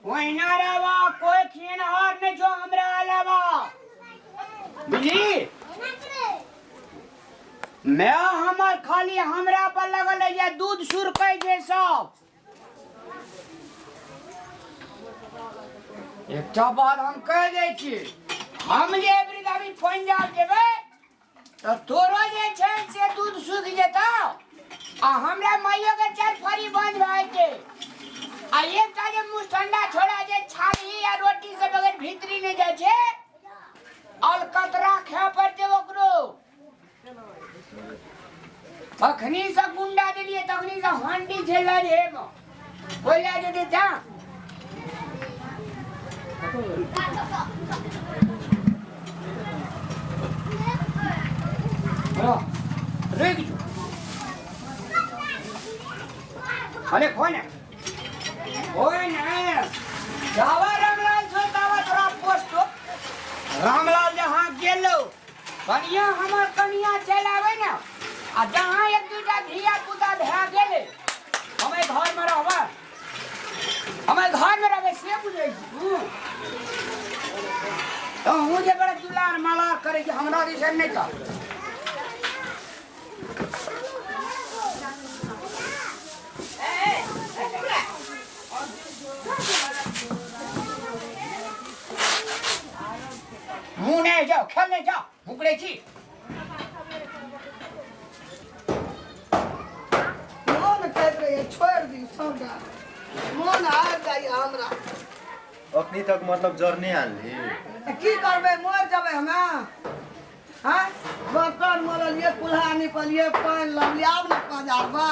ओहिना रहबा, कोई खियनहार नहीं छो हमरा अलावा, बुझली? मैं हमर खाली हमरा पर लगल है जे दूध सुरकै जे सब। एकटा बात हम कह दै छी, हम जे एबरी अभी पंजाब जेबै तऽ तोरो जे छै से दूध सूखि जेतौ आ हमरा माइयो के चारि फरी बंद भए जेतै। आ एकटा जे मुसंडा छोड़ा जे छाली आ रोटी से बगैर भीतरी नहि जाइ छै, अलकतरा खाय पड़तै ओकरो। अखनी से गुंडा देलियै तखनी से हांडी छै लड़े मे, कोइ लए जेतै जा। रुकि जो, अरे खोल ने, ओए ने जावा। रामलाल छो तावा तोरा पोस्ट। रामलाल जहाँ गेलो कनिया, हमर कनिया चलि आबै ने, आ जहाँ एक दूटा धिया पुता भए गेलै, हम एहि घरमे रहबै, हम एहि घरमे रहबै से बुझै छी तू? तहूँ जे बड़ा दुलार मलार करै छी हमरा दिसन नहि कर। मुँह नहि जाओ, खेल नहि जाओ, भुकड़ै छी। मोन कहैत रहैए छोड़ि दियौ सबटा, मोन हारि जाइए हमरा। अखनी तक मतलब जर नहि आनली? तऽ की करबै, मरि जेबै हमे? आँय, बर्तन मललियै, कुल्हा निपलियै, पानि लबलियै, आब ने पजारबै।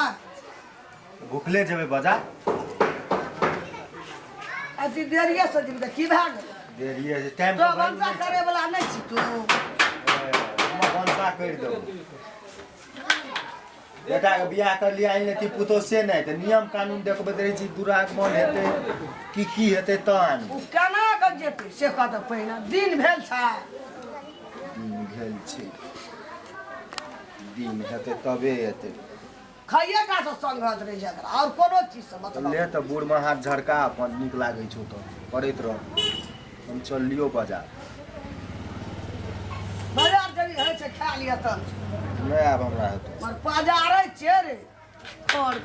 भुखले जेबै बाजार? अथी देरिये से जेबै तऽ की भए गेलै? देरिये से टाइम। तो भनसा करे वाला नहि छी तू। हम भनसा करि देबो। बेटाके बियाह कर लिया, आनि लेती पुतोह से नहि तऽ नियम कानून देखबैत रहै छी। दुरागमन हेतै की की हेतै तहन ओ केना कऽ जेतै से कह तऽ पहिने। दिन भेल छै? दिन भेल छै, दिन हेतै तबे हेतै। खाइए टा से संघर्ष रहै छै एकरा, आओर कोनो चीज से मतलब ले तऽ बूढ़मे हाथ झड़का, अपन नीक लागै छौ तऽ करैत रह। हम चललियौ बाजार। बाजार जरी होइ छै, खा लिअ तऽ। नहि आब हमरा हेतौ। मगर बाजारे छियै रे और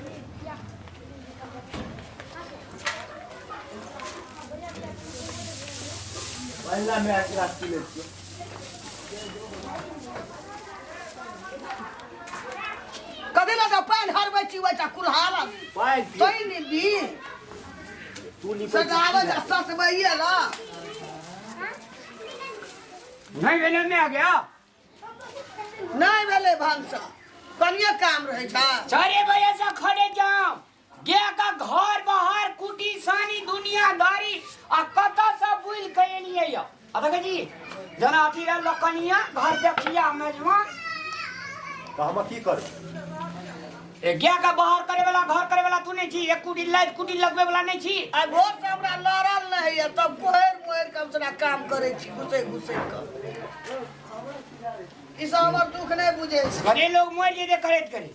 पहिला मे एक गिलास पी लै छियौ। कथी लए पानि हरबै छी ओहिटा कुल्हाड़ा? पानि पी। तोहि निबी। तू निपै से तऽ आबै छै ससबैये ला। नहीं भेलै में आ गया? नहि भेलै भनसा, कनिये काम रहै छै। 4 बजे से खड़े जाम गे का घर बाहर कुटी सानी दुनियादारी आ कतऽ से बुलि के एलियै यऽ। आ देखै छी जेना अथी रहल कनिया घर देखिया मेजबान। तऽ हम की करबै? ए गे का बाहर करे वाला घर करे वाला तू नहीं छी? एक कुटी लाइट कुटी लगबे वाला नहीं छी? आइ भोर से हमरा लड़ल नहि होइए, तब कोहरि मोहरि के हम सभटा काम करै छी घुसै घुसै कऽ। ई सब हमर दुख नहि बुझै छै। अरे लोग मरि जेतै करैत करैत।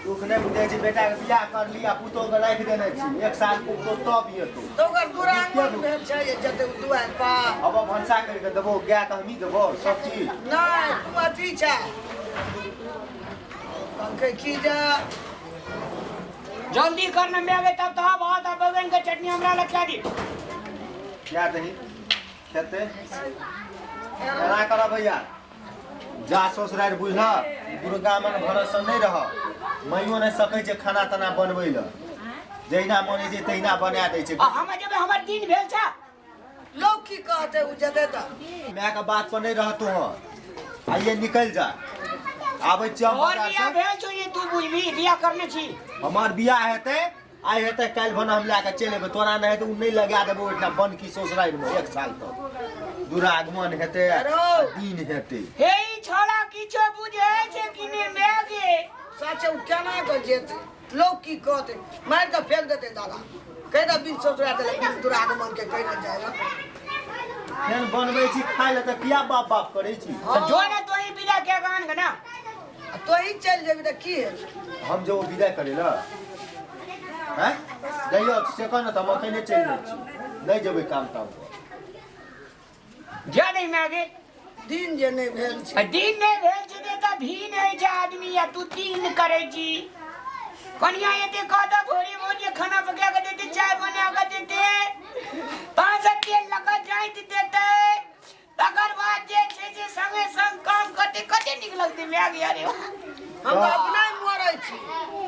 दुख नहि बुझै छी। बेटाके बियाह करली आ पुतोहके राखि देने छी, एक साल पुतोह तब एतौ। तऽ ओकर दुरागमन भेल छै जे जेतै ओ दुआरि पर। अब भनसा करि कऽ देबौ, गायके हमही देबौ सब चीज। नहि, तू अथी छै, कहलकै की जे जल्दी करना मैं आगे तब तो भात आ बैगन के चटनी हमरा लग खिला दी। खिया दही, खेतै। एना करब भैया, जा ससुरारि, बुझल? दुर्गामन भरोसा नहि रह। माइयो नहि सकै छै खाना ताना बनबै लए, जहिना मन होइ छै तहिना बना दै छै। आ हम जेबै, हमर दिन भेल छै। लोक की कहतै ओ जेतै तऽ? मायके बात पर नहि रह तू। आइए निकलि जा, आबै छियै हम और बाजार बियाह से। भेल छौ जे तू बुझबी बियाह करने छी? हमर बियाह हेतै आइ हेतै काल्हि भने हम लए कऽ चलि एबै। तोरा नहि हेतै ओ नहि लगा देबौ ओहिठाम बनकी ससुरारिमे। एक साल तक दुरागमन हेतै आ दिन हेतै। हे ई छोड़ा किछो बुझै छै कि नहि माय गे? सच, ओ केना कऽ जेतै? लोक की कहतै? मारि कऽ फेंक देतै दादा। कहि दऽ बिन ससुरा देलक, बिन दुरागमन के कहि ने जाय ला। फेर बनबै छी खाय लए तऽ किया बाप बाप करै छी? तऽ जो ने तोही विदा के गान के ना। आ तोही चलि जेबी तऽ की हेतै? हम जो विदा करै लए। हैं जइयो से कह ने तऽ हम अखने चलि जाइ छी नहि जेबै काम ताम पर जा नहीं मागे दिन जे नहि भेल छै आ दिन नहि भेल छै तऽ एतऽ भीन होइ छै आदमी आ तू दिन करै छी कनिया एते कह दऽ भोरे भोरे खाना पका कऽ देते चाय बना कऽ देते पाँच तेल लऽ कऽ जाइत देते तकर बाद जे छै से संगे संग काम करते कते नीक लगतै माय गे अरे वाह। हम तऽ अपना मरै छी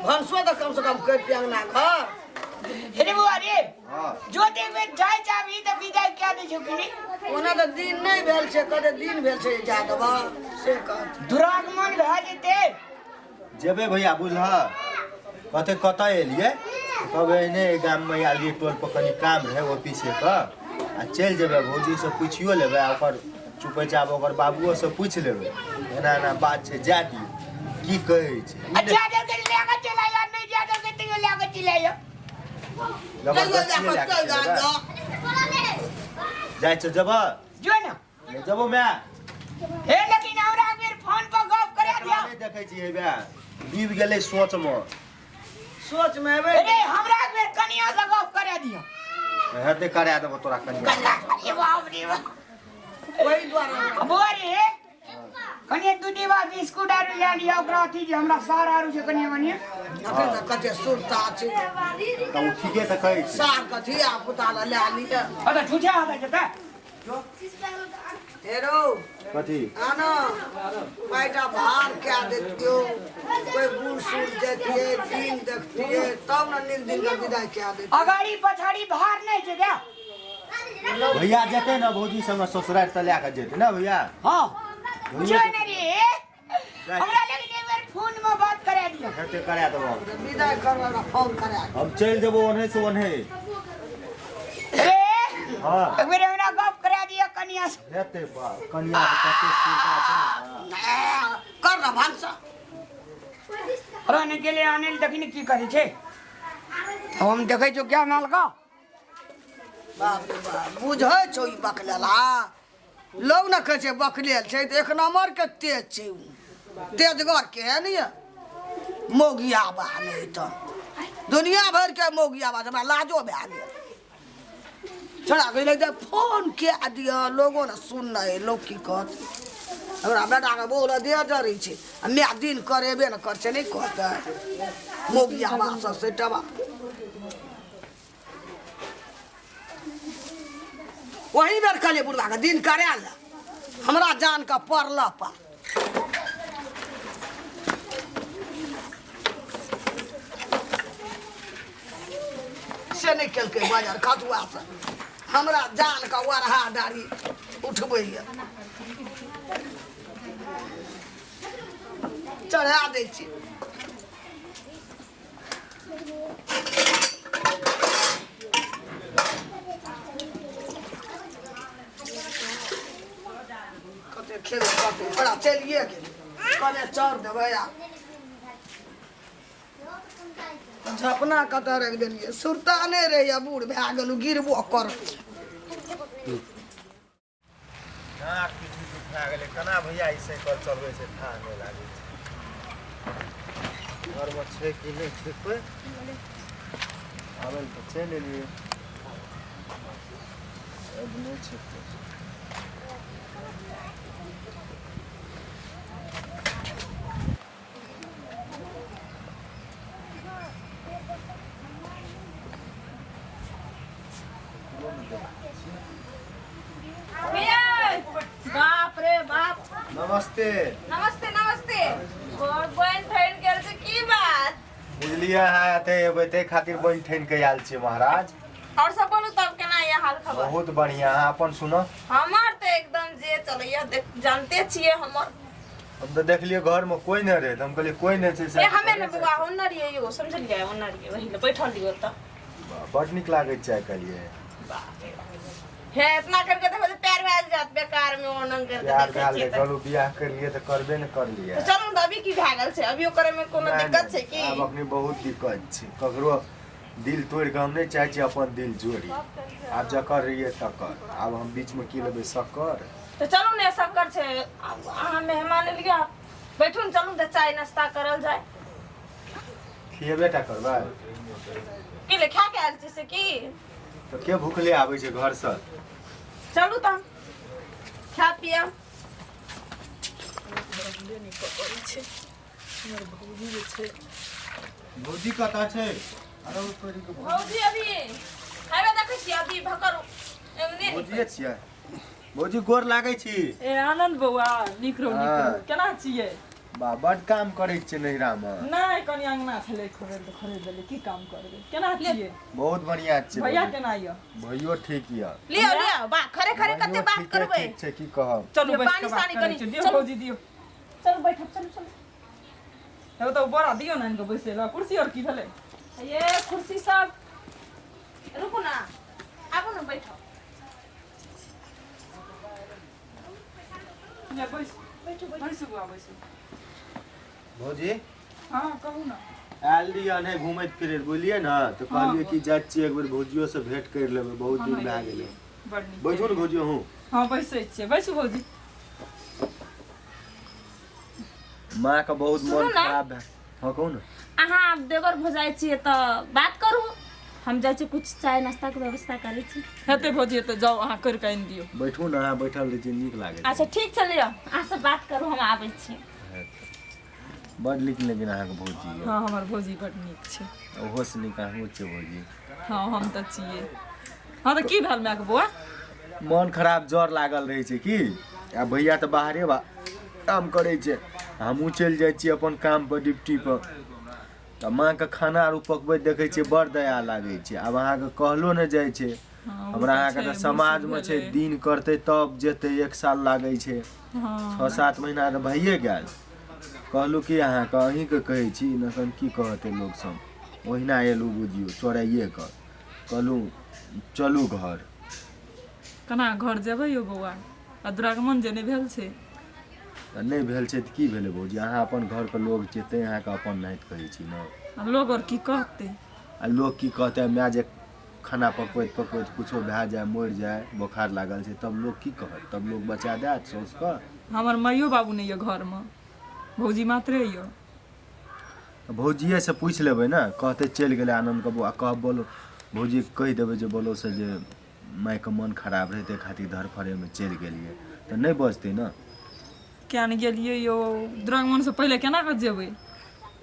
भनसो तऽ कम से कम करितियै अंगना घर हे रे बौआ रे हँ जो देखबै जाइ चाबी तऽ विदाइ कए दै छौ कि नहि ओना तऽ दिन नहि भेल छै कते दिन भेल छै जा देबऽ से कहत दुरागमन भए जेतै जेबै भैया बुझलह कते कतऽ एलियै कहबै एहने एहि गाममे आयल रहियै टोल पर कनि काम रहै ऑफिसेके आ चलि जेबै भौजीसँ पुछियो लेबै आ ओकर चुपेचाप ओकर बाबुओसँ पूछि लेबै एना एना बात छै जाय दियौ की कहै छै आ जा देलकै लए कऽ चलि आइयो नहि जा देलकै तैयो लए कऽ चलि आइयो जबरदस्ती लए कऽ चलि जेबै। जाइ छै जेबह जो ने ले जेबो माय हे लेकिन हमरा एक बेर फोन पर गप करा दिया नहि देखै छी हेबे डूबि गेलै सोचमे सोच में एबै अरे हमरा एक बेर कनिया से गप करा दिया हेतै करा देबो तोरा कनिया अरे बाप रे बाप ओहि दुआरे बौआ रे कनिए दू डिब्बा बिस्कुट आर लए लिअ ओकरा अथी जे हमरा सार आरू छै कनिए मनिए अखन तऽ कते सुरता छै तऽ ओ ठीके तऽ कहै छै साग कथी आ पुता लए लए लिअ अच्छा छुछा हाथ छै तऽ हेरो कथी आनो पाइटा भार कए देतियो कोइ बूढ़ सूढ़ जैतियै दिन देखतियै तब ने नीक दिन के विदाई कए देतियै अगाड़ी पछाड़ी भार नहि छै क्या भैया जेतै ने भौजी संगे ससुरारि तऽ लए कऽ जेतै ने भैया हाँ भैया जो ने रे हमरा लेकिन एक बेर फोन में बात करा दियो हेतै करा देबो विदाई करबै हमरा फोन करा दियौ। हम चलि जेबो ओन्हे से ओन्हे रे हाँ एक बेर हमरा गप करा दियो कनिया से हेतै बा कनिया के कते सुविधा छै ने ए, कर न भानसा रहने के लिए आने ले देखी ने की करे छै हम देखै छौ क्या मालका बाप रे बाप बुझै छौ ई बकलेला लोग ने कहै छै बकलेल छै तऽ एक नम्बर के तेज छै उ तेजगर के है ने मौगिया बा नहि तऽ दुनिया भरि के मौगिया बा हमरा लाजो भए गेल छोड़ा गेलै तऽ फोन कए दिअ लोगो ने सुन है लोग की कहत हमरा बेटाके बोल दे डरै छै आ माय दिन करेबे ने कर छै नहि कहतै मौगिया बा सब सेटबा वही बेर कहलियै बुढ़बाके दिन करा ले हमरा जान के पड़ल पा से नहि केलकै बाजार खसुआ से हमरा जान के वरहा डारी उठबैया चढ़ा दै छी कते खेबै कते बड़ा चलिए गेल कने चाउर देबै आ झपना कतऽ राखि देलियै सुरता नहि रहैया बूढ़ भए गेलहुँ गिरबो कर नाक पीठी दुखा गेलै केना भैया ई साइकिल चलबै छै थाह नहि लागै छै घरमे छै कि नहि छै कोइ आबै लए तऽ चलि एलियै अब नहि छै कोइ। भैया बाप रे बाप नमस्ते नमस्ते नमस्ते और बहन ठहर गेल छै की बात बुझलियै अहाँ एतऽ एबै ताहि खातिर बनि ठनि कऽ आयल छियै महाराज और सब बोलू तब केना ये हाल खबर बहुत बढ़िया अहाँ अपन सुनो हमर तऽ एकदम जे चलैया देख जानते छियै हमर हम तऽ देखलियै घरमे कोइ नहि रहै तऽ हम कहलियै कोइ नहि छै से ए हमे ने बौआ ओन्नर रहियै यौ समझलियै ओन्नर रहियै वही ले बैठल रहियै ओतऽ बड नीक लागै छै आइ काल्हि हे इतना करके देखो तो प्यार भए जात बेकार में ओनंग करके प्यार देखै भए छियै गेलै तऽ। कहलहुँ बियाह करलियै तऽ करबे ने करलियै तऽ चलू ने अभी की भए गेल छै अभियो करे में कोनो नहि, दिक्कत छै नहि, की आब अखनी बहुत दिक्कत छै ककरो दिल तोड़ि कऽ हम नहि चाहै छी अपन दिल जोड़ी आब जकर रहियै तकर आब हम बीचमे की लेबै शक्कर तऽ चलू ने शक्कर छै आब अहाँ मेहमान एलियै बैठू ने चलू ने तऽ चाय नाश्ता करल जाय खिएबे टा करबै की ले खा के आयल छी से की? तऽ के भूखले आबै छै घरसँ? चलू तऽ खा पिया। भौजी कतऽ छै? अरे ओ तोरी के भौजी अभी हेबे देखै छी अभी भकर एमने। भौजिए छियै? भौजी, गोर लागै छी। ए आनंद बौआ, नीक रहू, नीक रहू। हाँ। केना छियै? बा, बड काम करै छियै नैहरामे। नहि, कनि अंगना छलै खोरै तऽ खोरै देलियै। की काम करबै? केना छियै? बहुत बढ़िया छियै। भैया भौजी। केना यऽ? भैयो ठीक यऽ। लियो लियो बा, खरे खरे कते भैयो बात ठीके करबै। ठीक छै, की कहब। चलू, लिअ, बैस पानी कऽ बात सानी करै कनि, छियै। दियौ चलू। भौजी, दियौ। चलू बैठब, चलू चलू। हे तऽ बोरा दियौ ने आनि कऽ बैसै लए। कुर्सी आओर की भेलै? ये कुर्सी सब, रुकू ना, आबू ने बैठो। ले, बैस बैसू बौआ, बैसू। भौजी। हँ, कहू ने। आयल रहियै नहि घुमैत फिरैत, बुझलियै ने, तऽ कहलियै कि जाइ छियै एक बेर भौजियो से भेंट करि लेबै, बहुत दिन भए गेलै। बड़ नीक। बैठू ने भौजी अहूँ। हँ, बैसै छियै, बैसू भौजी। माँ के बहुत सुनू मन ने। खराब भए। हँ, कहू ने। अहाँ आब देवर भौजाइ छियै तऽ बात करू, हम जाइ छी कुछ चाय नाश्ता के व्यवस्था करै छी। हेतै भौजी, हेतै। जाउ अहाँ, करि कऽ आनि दियौ। बैठू ने अहाँ, बैठल रहै छियै, नीक लागै अच्छा ठीक छै, लिअ अहाँ सब बात करू, हम आबै छी। बड नीक लेकिन अहाँके भौजी यऽ। हँ, हमर भौजी बड़ नीक छै। ओहोसँ नीक अहूँ छियै भौजी। हँ, हम तऽ छियै। हँ, तऽ की भेल मायके बौआ? मन खराब, जर लागल रहै छै की। आ भैया तऽ बाहरे बा काम करै छै, हमहूँ चलि जाइ छियै अपन काम पर, ड्यूटी पर, तऽ माँके खाना आर पकबैत देखै छियै, बड़ दया लागै छै। आब अहाँके कहलो नहि जाइ छै। हँ, ओ हमरा तऽ अहाँके छै, तऽ बूढ़ समाजमे सूढ़ छै, भेलै। दिन करतै तब जेतै, एक साल लागै छै। हँ। 6-7 महीना तऽ भइए गेल। कहलहुँ कि अहाँके, अहीँके कहै छी, नखन की कहतै लोकसभ। ओहिना एलहुँ बुझियौ चोराइए कऽ, कहलहुँ चलू घर। केना घर जेबै यौ बौआ? आ दुरागमन जे नहि भेल छै? तऽ नहि भेल छै तऽ की भेलै भौजी? अहाँ अपन घरके लोक छियै, तैँ अहाँके अपन नाहित कहै छी ने। आ लोग आओर की कहतै? आ लोक की कहतै? माय जे खाना पकबैत पकबैत कुछो भए जाय, मरि जाय, बोखार लागल छै, तब लोक की कहत? तब लोक बचा देत साउसके? हमर माइयो बाबू नहि यऽ घरमे, भौजी मात्रे यऽ। तऽ भौजिएसँ पूछि लेबै ने, कहतै चलि गेलै आनन्दके बौआ। कह बोलो भौजी, कहि देबै जे बोलो से जे मायके मन खराब रहै, ताहि खातिर धरफड़ेमे चलि गेलियै, तऽ नहि बजतै ने। किया नहि गेलियै यौ? दुरागमनसँ पहिले केना कऽ जेबै?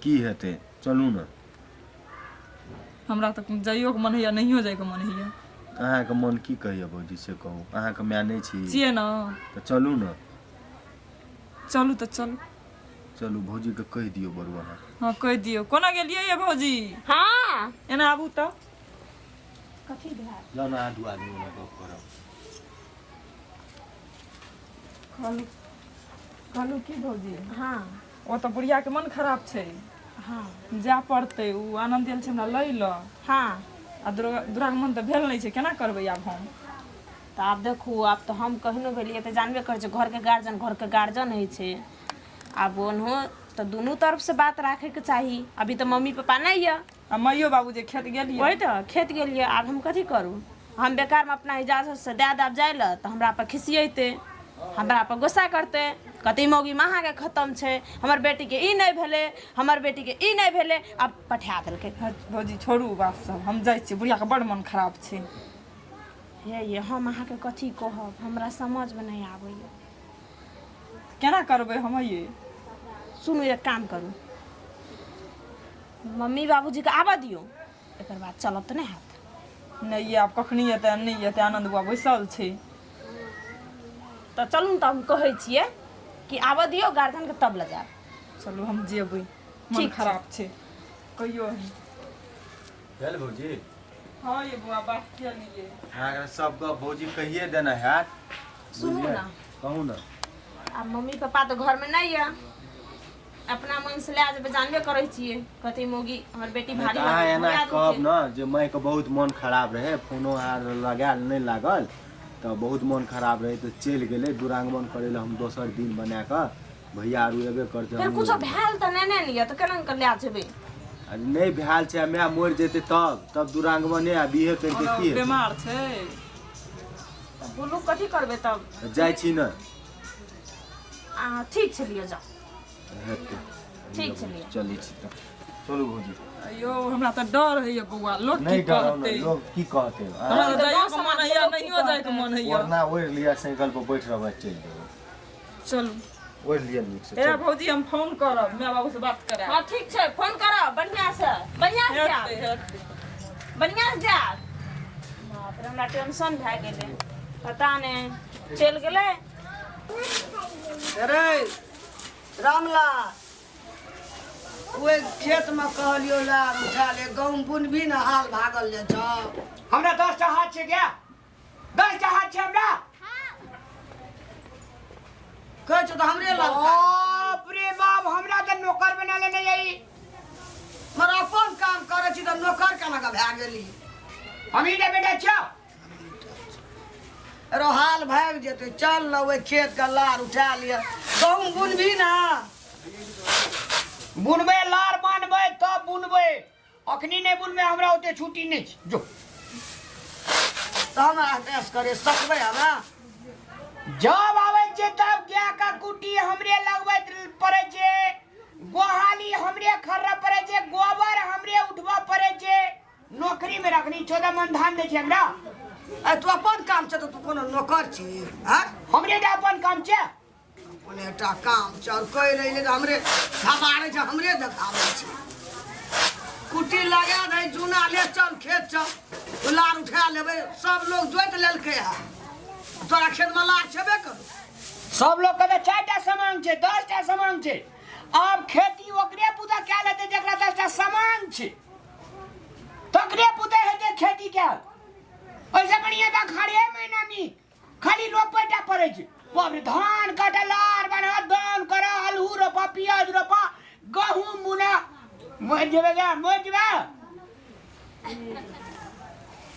की हेतै, चलू ने। हमरा तऽ जाइयोके मन होइए, नहियो जाइके मन होइए। अहाँके मन की कहैए भौजी, से कहू। अहाँके माय नहि छी? छियै ने। तऽ चलू ने। चलू तऽ चलू। चलू, भौजीके कहि दियौ बरू अहाँ। हँ, कहि दियौ। कोना गेलियै ये भौजी? हँ। एना आबू तऽ। कथी भेल? जाउ ने, अहाँ दू आदमी ओना गप करब। कहलू, कहलू की भौजी? हँ। ओ तऽ बुढ़ियाके मन खराब छै। हँ। जाय पड़तै। ओ आनन्द आयल छै हमरा लै लए। हँ। आ दुरागमन तऽ भेल नहि छै, केना करबै आब हम? तऽ आब देखू, आब तऽ हम कहनो भेलियै तऽ जानबे करै छै, घरके गार्जियन घरके गार्जियन होइ छै। आब ओनहो तऽ दुनू तरफसँ बात राखैके चाही। अभी तऽ मम्मी पापा नहि यऽ। आ माइयो बाबू जे खेत गेलियै। वही तऽ खेत गेलियै। आब हम कथी करू? हम बेकारमे अपना इजाजतसँ दए देब जाय लए तऽ हमरा पर खिसियेतै, हमरा पर गुस्सा करतै, कहतै मौगी महाके खतम छै, हमर बेटीके ई नहि भेलै, हमर बेटीके ई नहि भेलै, आब पठा देलकै। भौजी, छोड़ू बात सब, हम जाइ छियै, बुढ़ियाके बड़ मन खराब छै। हे ये, हम अहाँके कथी कहब, हमरा समझमे नहि आबैए। केना करबै हम ये? सुनू, एक काम करू, मम्मी बाबूजीके आबऽ दियौ, एकर बाद चलब तऽ नहि हैत? नहि ये, आब कखनी एतै नहि एतै, आनन्द बुआ बैसल छै। तऽ चलू ने, तऽ हम कहै छियै कि आबऽ दियौ गार्जियनके, तब लऽ जायब। चलू, हम जेबै, मन ठीक छै। खराब छै, कहियो अहीं। भेल भौजी? हँ ये बौआ, बात किया लिए। अहाँके सब गप भौजी कहिए देने हैत। सुनू बुझलियै? ने। कहू ने। आब मम्मी पापा तऽ घरमे नहि यऽ, अपना मन से लए जेबै, जानबे करै छियै, कथी मौगी हमर बेटी नहि भारी तऽ अहाँ भऽ एना गेल। कहब ने जे मायके बहुत मन खराब रहै, फोनो आर लगायल नहि लागल, तऽ बहुत मन खराब रहै तऽ चलि गेलै दुरागमन करै लए। हम दोसर दिन बना कऽ भैया आरू एबे करतै, फेर हमहूँ कुछो एबै। भेल तऽ नहि ने यऽ, तऽ केना कऽ लए जेबै? आ नहि भेल छै आ माय मरि जेतै तब तब दुरागमने आ बिहे करि कऽ की हेतै? बीमार छै। तऽ बोलू, कथी करबै तब? तऽ जाइ छी ने। आ ठीक छै, लिअ जाउ। हेतै। ठीक छै, लिअ। चलै छी तऽ, चलू भौजी। अयो हमरा तऽ डर होइए बौआ लोक की नहि डराउ ने कहतै लोग की कहतै हमरा आँय? तऽ जाइयो के मन होइए नहियो जाइके मन होइए ओढ़ना ओढ़ि लिअ साइकिल पर बैठ रहबै चलि जेबै चलू ओढ़ि लिअ नीक से हे चलू। भौजी हम फोन करब माय बाबू से बात करायब हाँ ठीक छै फोन करब बढ़िआँ से बढ़िआँ से जायब हेतै हेतै बढ़िआँ से जायब बाप रे हमरा टेंशन भए गेलै पता नहि चलि गेलै रे रामलाल ओहि खेतमे कहलियौ लार उठा ले गहूँम बुनबी ने हाल भागल जाइ छौ हमरा 10 टा हाथ छै क्या 10 टा हाथ छै हमरा कहै छौ तऽ हमरे लग बाप रे बाप हमरा तऽ नौकर बना लेने यही मगर अपन काम करै छी तऽ नौकर केना कऽ भए गेली हमही टा बेटा छियौ रो हाल भागि जेतै चल ने ओहि खेतके लार उठा लिअ गहूँम बुनबी ने बुनबै लार बान्हबै तब बुनबै अखनी नहि बुनबै हमरा ओते छुट्टी नहि छै जो तऽ हमरा टेस करे सकबै हमरा जब आबै छै तब गाय के कुट्टी हमरे लगबैत पड़ै छै गोहाली हमरे खर्रा पड़ै छै गोबर हमरे उठबऽ पड़ै छै नौकरी में रखनी 14 मन धान दै छै हमरा ए तू अपन काम छै तऽ तू कोनो नौकर छी आँय हमरे टा अपन काम छै अपने टा काम छै आओर कहि रही तऽ हमरे खबारै छै हमरे देखाबै छै कुट्टी लगा दे जूना ले चल खेत चल लार उठा लेबै सब लोग जोति लेलकै हँ तोरा खेतमे लार छेबे करू सब लोग के तऽ 4 टा सामान छै 10 टा सामान छै आब खेती ओकरे पूजा कए लेतै जकरा 10 टा सामान छै तकरे पुते हेतै खेती कयल ओहिसँ बढ़िआँ तऽ अखाड़े महीना नीक खाली रोपै टा पड़ै छै बाप रे धान काटऽ लार बना दान करऽ आलू रोपऽ पियाज रोपऽ गहूम बुना मरि जेबै गे मरि जेबै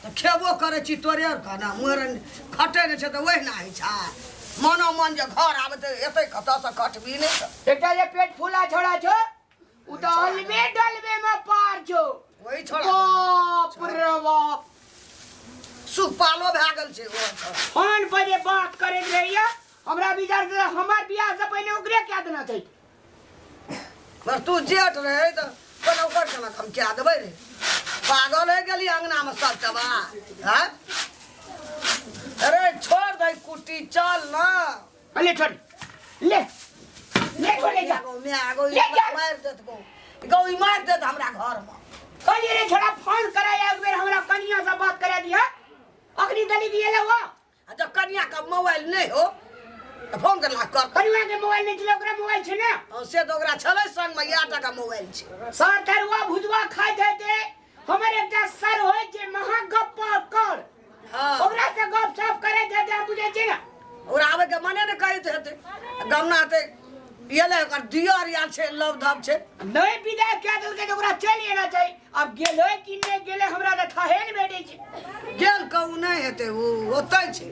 तऽ खेबो करै छी तोरे आर खाना मर खटै नहि छै तऽ ओहिना होइ छै मनो मन जे घर आबै तऽ एतै कतऽसँ खटबी नहि तऽ एकटा जे पेट फूला छोड़ा छौ उ तऽ अलबे डलबे में पार छौ वही छोड़ा बाप रे बाप सुखपालो भए गेल छै ओ तऽ। फोन पर जे बात करैत रहैया हमरा विचार से हमर बियाह से पहिने ओकरे कए देना छै मगर तू जेठ रहै तऽ कोना ओकर केना हम कए देबै रे पागल होइ गेली अङ्गनामे सब चबा हँ अरे छोड़ दे कुट्टी चल ना ले छोड़ ले ले छोड़ ले जा गौ मैं आगो ले चल। मारि देत गौ गौ ई मारि देत हमरा घरमे कहलिए रे छोड़ा फोन कराया एक बेर हमरा कनिया से बात करा दिया अखनी दली दिए ले वो आ जब कनिया के मोबाइल नहि हो तऽ फोन करला कर कनिया के मोबाइल नहीं छले ओकरा मोबाइल छै ना हँ, से तऽ ओकरा छलै संगमे इएह टाका मोबाइल छै सर तरुआ भुजवा खाइत हेतै हमर एकटा सर होइ छै महा गप्प कर हँ ओकरा से गप सप करैत हेतै हम बुझै छियै ना ओकरा आबैके मने नहि करैत हेतै गमना हेतै एलै ओकर दियर आयल छै लव धव छै नहि विदा कए देलकै तऽ ओकरा चलि एना चाही आब गेलै कि नहि गेलै हमरा तऽ थाहे नहि भेटै छै गेल कहू नहि हेतै ओ ओतै छै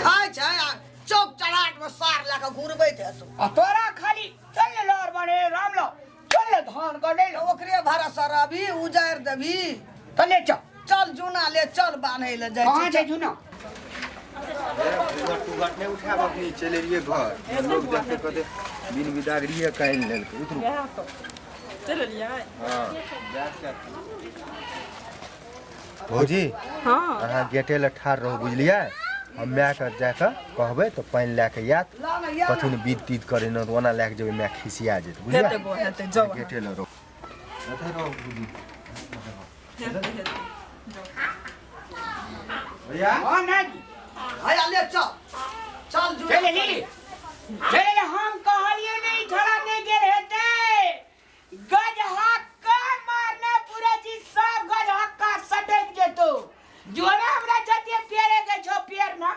खाइ छै आ चौक चढ़ाटमे सार लए कऽ घुरबैत हेतौ आ तोरा खाली चल ने लर बने राम लो चल ने धान कटे तऽ ओकरे भरोसा रहबी उजारि देबी तऽ ले चल चल जूना ले चल बान्है लए जाइ कहाँ छी छै जूना घूघट टूघट नहि उठायब अपनी चलि एलियै घर लोग देखते कहते बिन बिदागरिये कानि लेलकै उतरू वएह तऽ चलि एलियै हँ भौजी हँ अहाँ गेटे लग ठाढ़ रहू बुझलियै हम मायके जाकऽ कहबै तऽ पानि लए कऽ आयत ला ने या कथी ने बीत तीत करे ने तऽ ओना लए कऽ जेबै माय खिसिया जेतै हेतै बुझलियै बौआ हेतै जाउ अहाँ। गेटे लग रहू एतऽ रहू भौजी हेतै हेतै भैया हाँ नहीं हैया ले चल चल जूना चल ली चल ले हम कहलिए नहीं थोड़ा नहीं गेल हेतै गज हक्का मारना पूरा चीज सब गज हक्का सटक जेतो जो ना हमरा जते पेरे के छो पेर ना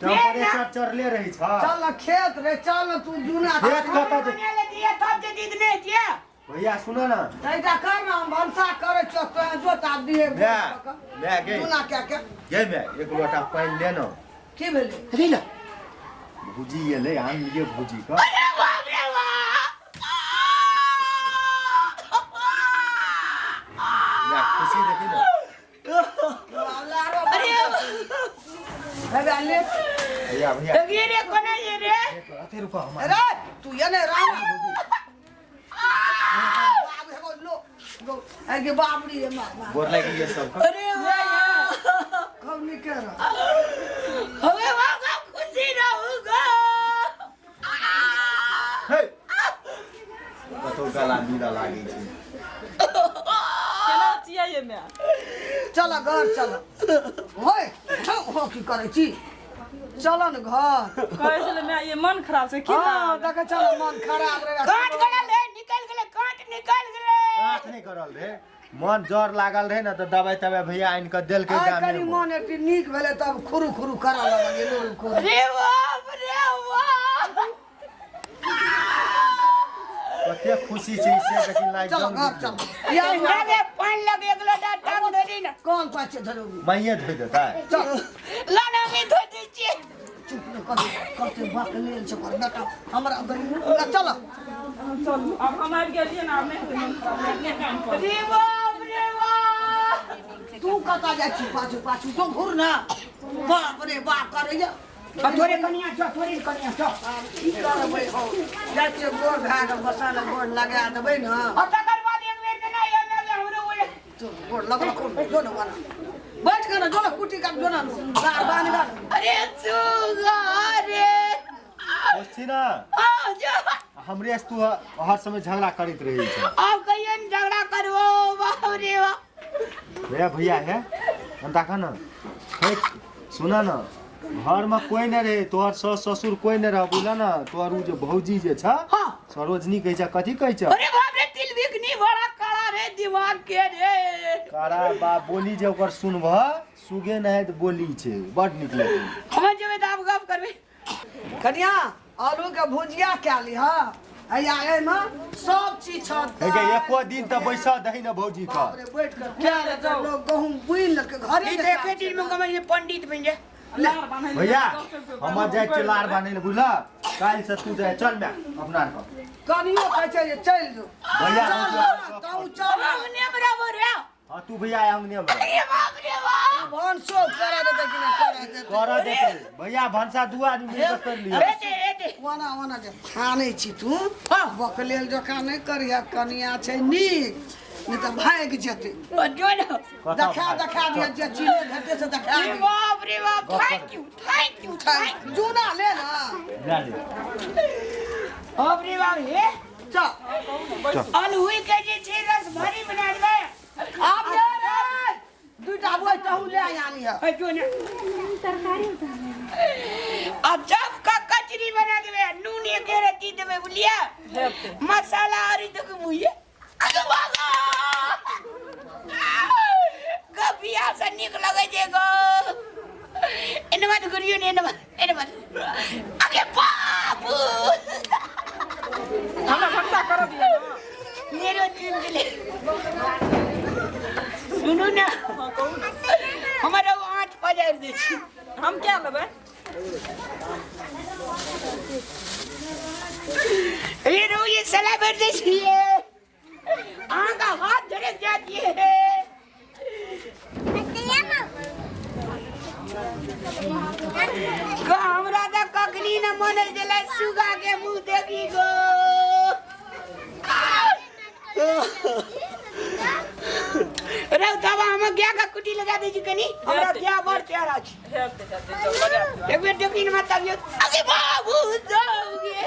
टेम्परेचर चढ़ले रहै छ चल ने खेत रे चल ने तू जूना खेत कतऽ जे बना ले दिया तब जे दीद नहीं दिया भैया सुन न तैटा कर ने हम भनसा करै छियौ तोरा जोता दिहे माय माय गे जूना क्या के गे माय एक लोटा पानि ले न की भेलै अरे ला भौजी एलै आन लिए भौजी के अरे बाप रे बाप माय खुशी देखी न अरे भैया ले भैया भैया ये रे कोना ये रे अते रुको हम अरे तू ये ने राम बाप रे, लो। गो अरे बाप रे माँ गोर लागि गेल सबके। अरे वाह खूब नीके रह। हमे बाबा खुशी रहू गो। हे, कतौ गला मिलऽ लागै छै। केना चियै माय? चल घर चल। होय हो, की करै छी? चल न घर। कहै छलै माय, ये मन खराब छै की? हाँ, देख, चल, मन खराब रहे। काट गलल रे, निकल गेलै, काट निकल गेलै। काट नहि करल रे, मन जर लागल रहे ने तऽ दवाइ तवाइ भैया आनि कऽ देलकै। आइ गामे कनि मे। मन एकटी नीक भेलै तब खुरू खुरू करऽ लगलियै लोल खुरू। रे बाप रे बाप। कते खुशी छै से देखी लाइक। चल घर चल या। अरे पानि लग एक लोटा टांग धरी ने। कोन पाछे धरू? माइये धोइ देतै। चल। ला ना, हम धो दै छियै। चुप ने, कते कते बात लेल छै पर बेटा हमरा दही। चल। चलू, आब हम आबि गेलियै ने, आब नहि हेतै मन खराब, अपने काम कर। रे बाप रे बाप। तू कतऽ जाइ छी पाछू पाछू? तू घुर ना, बाप रे बाप करैया। आ तोरे कनिया छौ, तोरे कनिया छौ। की करबै हौ, जाइ छियै गोर भए कऽ बसाने गोर लगा देबै ने। आ तकर बाद एक बेर के नहि आबै हमरो बोले। जो गोर लगल कोन, जो ने वाला बैठ के ना, जो ने कुटी काट, जो ने गार बान्ह गार। अरे सुगा रे। खुश छी ने? आ जो। हमरे से तू हर समय झगड़ा करैत रहै छै। आब कहियो ने झगड़ा करबो, बाप रे बाप। रे भैया, हे हम देख न, हे सुन न, घरमे कोइ नहि रहे, तोहर सास ससुर कोइ नहि रह, बुझल ने? तोहर उ जे भौजी जे छ। हाँ। सरोजनी कहै छ, कथी कहै छ? अरे बाप रे, तिल बिकनी बड़ा काला रे दिमाग के रे। कारा बा बोली जे ओकर सुनबह, सुगे नहाइत बोली छै, बड नीक लगै। हम जेबै तऽ आब गप करबै। कनिया, आलू के भुजिया कए लिह, हैया एहिमे सब चीज छ। हे गे, एको दिन तऽ बैसऽ दही ने भौजी के। बाप रे, बैठ कर क्या लेतै लोग? गहूम बुनि लेलकै घरे। ई तऽ एके दिन में गमै पंडित बनि जाए। लार बान्है लए भैया, डॉक्टर हमर जाइ छियै लार बान्है लए, बुझलह? काल्हि से तू जाइ, चल माय, अपना आरके। कनियो कहै छै जे चलि जो। भैया। चल ना, तू चल। अंगने बराबर रे। हाँ, तू भैया अंगने में। अरे बाप रे बाप। भनसो करा देतै कि नहि करा देतै? करऽ देतै भैया भनसा, दू आदमी मिल कऽ कर लिअ। एते एते। ओना ओना जे फानै छी तू, बकलेल जकाँ नहि करिह, कनिया छै नीक, नहि तऽ भागि जेतै। जो ने। कतऽ देखा भाग? देखा दिअ, जे चीज भेटै से देखा अरे दिअ। बाप रे बाप, thank you thank you thank. जूना ले ना। लए ले। बाप रे बाप, हे। चल। अलहुई के जे छै रस भरी बना देबै। आब ले रे दूटा बोइ तहू ले आनी है। है जो ने, आ जब का कचरी बना देबै, नून एक रत्ती देबै, बुझलियै? हेतै। मसाला और देख मुइए। अरे बाबा गपिया से नीक लगै छै गो। एने बात घुरियो ने, एने बात, एने बात। अरे बाबू। हमरा भनसा करऽ दिअ ने। मेरो चुन गेलै। सुनू ने, हमर एगो आँच पजारि दै छी। हम क्या लेबै? ये रो, ये सलाह भर दै छियै, अहाँके हाथ झड़क जात ये। गो हमरा तऽ कखनी न मन छलै सुगा के मुँह देखी गो। रे तब हम गाय के कुटी लगा दै छी कनी, हमरा गाय बड़ प्यारा छै। हेतै हेतै, चल लगा दिअ। एक बेर देखी न मत तबियत। अरे बाबू जाओगे।